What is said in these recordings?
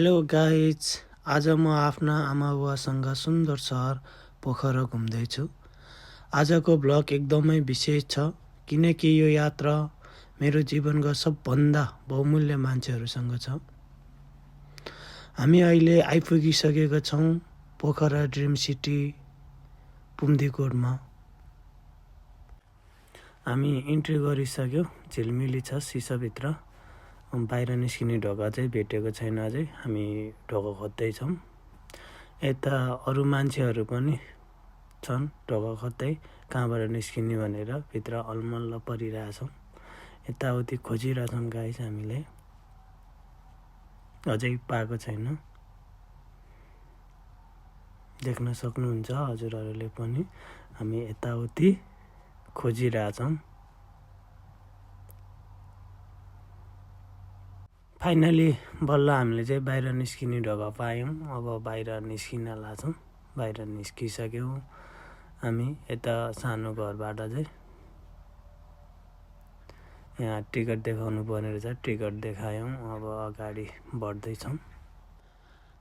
Hello guys, आज म आफ्ना आमाबुवासँग सुन्दर सहर पोखरा घुम्दैछु। आजको ब्लग एकदमै विशेष छ किनकि यो यात्रा मेरो जीवनको सबभन्दा बहुमूल्य मान्छेहरूसँग छ। हामी अहिले आइपुगिसकेका छौँ पोखरा ड्रिम सिटी पुम्दीकोटमा। हामी इन्ट्री गरिसक्यौँ। झिलमिली छ सिसाभित्र। बाहिर निस्किने ढोका चाहिँ भेटेको छैन अझै। हामी ढोका खोज्दैछौँ। यता अरू मान्छेहरू पनि छन् ढोका खोज्दै कहाँबाट निस्किने भनेर भित्र अलमल्ल परिरहेछौँ। यताउति खोजिरहेछौँ गाइस, हामीले अझै पाएको छैन। देख्न सक्नुहुन्छ हजुरहरूले पनि हामी यताउति खोजिरहेछौँ। फाइनली बल्ल हामीले चाहिँ बाहिर निस्किने ढोका पायौँ। अब बाहिर निस्किन लाग्छौँ। बाहिर निस्किसक्यौँ हामी। यता सानो घरबाट चाहिँ यहाँ टिकट देखाउनु पर्ने रहेछ। टिकट देखायौँ। अब अगाडि बढ्दैछौँ।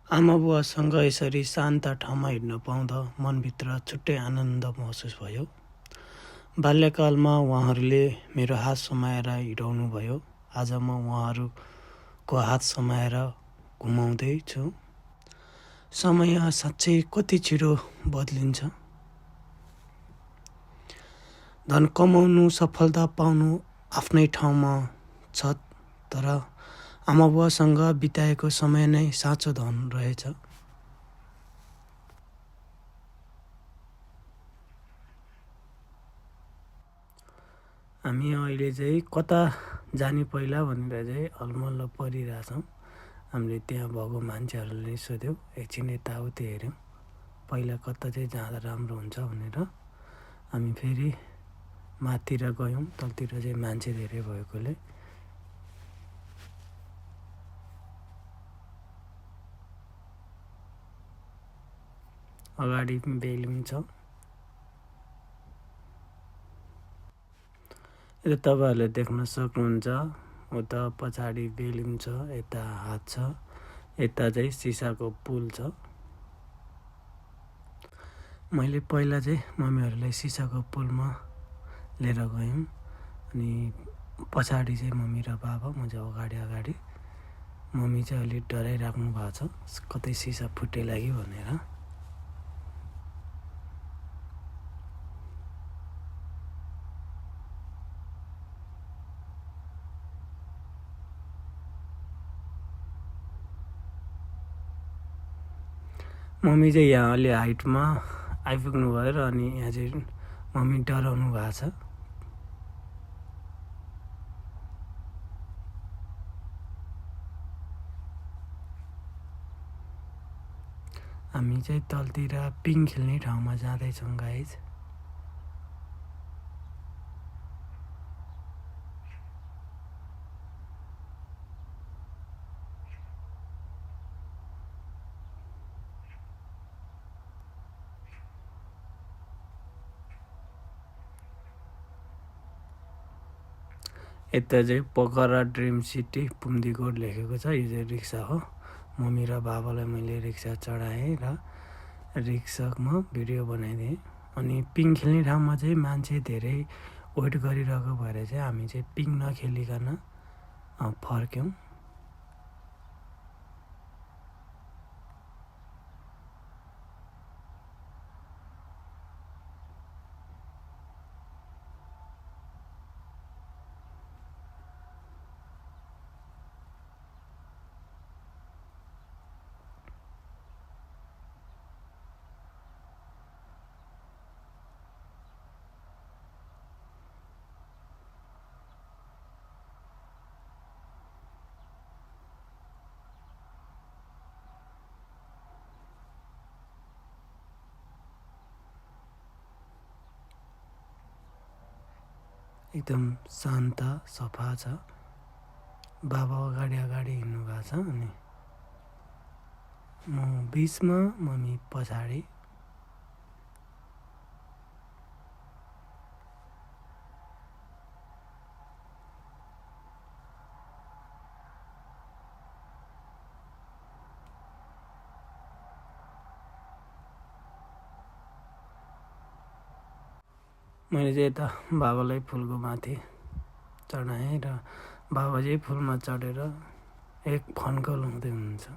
आमाबुवासँग यसरी शान्त ठाउँमा हिँड्न पाउँदा मनभित्र छुट्टै आनन्द महसुस भयो। बाल्यकालमा उहाँहरूले मेरो हात समाएर हिँडाउनु भयो। आज म उहाँहरूको हात समाएर घुमाउँदैछु। समय साँच्चै कति छिटो बदलिन्छ। धन कमाउनु, सफलता पाउनु आफ्नै ठाउँमा छ, तर आमाबुवासँग बिताएको समय नै साँचो धन रहेछ। हामी अहिले चाहिँ कता जाने पहिला भनेर चाहिँ अलमल्ल परिरहेछौँ। हामीले त्यहाँ भएको मान्छेहरूले सोध्यौँ। एकछिन यताउति हेऱ्यौँ पहिला कता चाहिँ जाँदा राम्रो हुन्छ भनेर। हामी फेरि माथितिर गयौँ। तलतिर चाहिँ मान्छे धेरै भएकोले अगाडि बेलुन छ। यो तपाईँहरूले देख्न सक्नुहुन्छ। उता पछाडि बेलुन छ, यता हात छ, यता चाहिँ सिसाको पुल छ। मैले पहिला चाहिँ मम्मीहरूलाई सिसाको पुलमा लिएर गयौँ। अनि पछाडि चाहिँ मम्मी र बाबा, म चाहिँ अगाडि। मम्मी चाहिँ अलिक डराइराख्नु भएको छ, कतै सिसा फुटेला कि भनेर। मम्मी चाहिँ यहाँ अलि हाइटमा आइपुग्नु भयो र अनि यहाँ चाहिँ मम्मी डराउनु भएको छ। हामी चाहिँ तलतिर पिङ खेल्ने ठाउँमा जाँदैछौँ गाइज। यता चाहिँ पोखरा ड्रिम सिटी पुम्दीकोट लेखेको छ। यो चाहिँ रिक्सा हो। मम्मी र बाबालाई मैले रिक्सा चढाएँ र रिक्सामा भिडियो बनाइदिएँ। अनि पिङ खेल्ने ठाउँमा चाहिँ मान्छे धेरै वेट गरिरहेको भएर चाहिँ हामी चाहिँ पिङ नखेलिकन फर्क्यौँ। एकदम शान्त सफा छ। बाबा अगाडि हिँड्नु भएको छ अनि म बिचमा, मम्मी पछाडि। मैले चाहिँ यता बाबालाई फुलको माथि चढाएँ र बाबा चाहिँ फुलमा चढेर एक फन्को लाउँदै हुनुहुन्छ।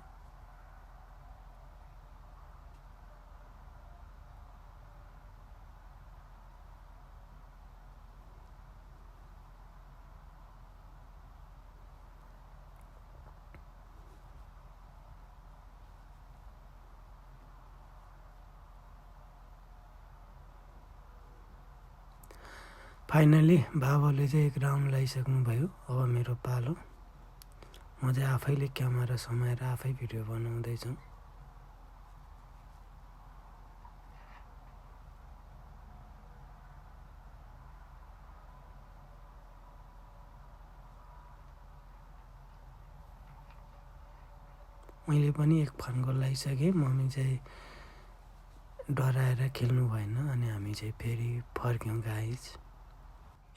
फाइनली बाबाले चाहिँ एक राउन्ड लगाइसक्नुभयो। अब मेरो पालो। म चाहिँ आफैले क्यामेरा समाएर आफै भिडियो बनाउँदैछु। मैले पनि एक फन्को लगाइसकेँ। मम्मी चाहिँ डराएर खेल्नु भएन अनि हामी चाहिँ फेरि फर्क्यौँ गाइज।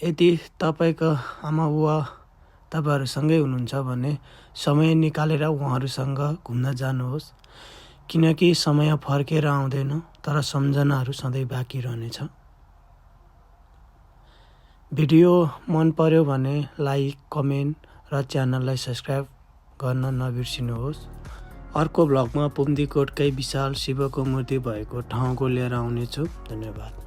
यदि तपाईँको आमा बुवा तपाईँहरूसँगै हुनुहुन्छ भने समय निकालेर उहाँहरूसँग घुम्न जानुहोस्, किनकि समय फर्केर आउँदैन तर सम्झनाहरू सधैँ बाँकी रहनेछ। भिडियो मन पर्यो भने लाइक, कमेन्ट र च्यानललाई सब्सक्राइब गर्न नबिर्सिनुहोस्। अर्को भ्लगमा पुम्दीकोटकै विशाल शिवको मूर्ति भएको ठाउँको लिएर आउनेछु। धन्यवाद।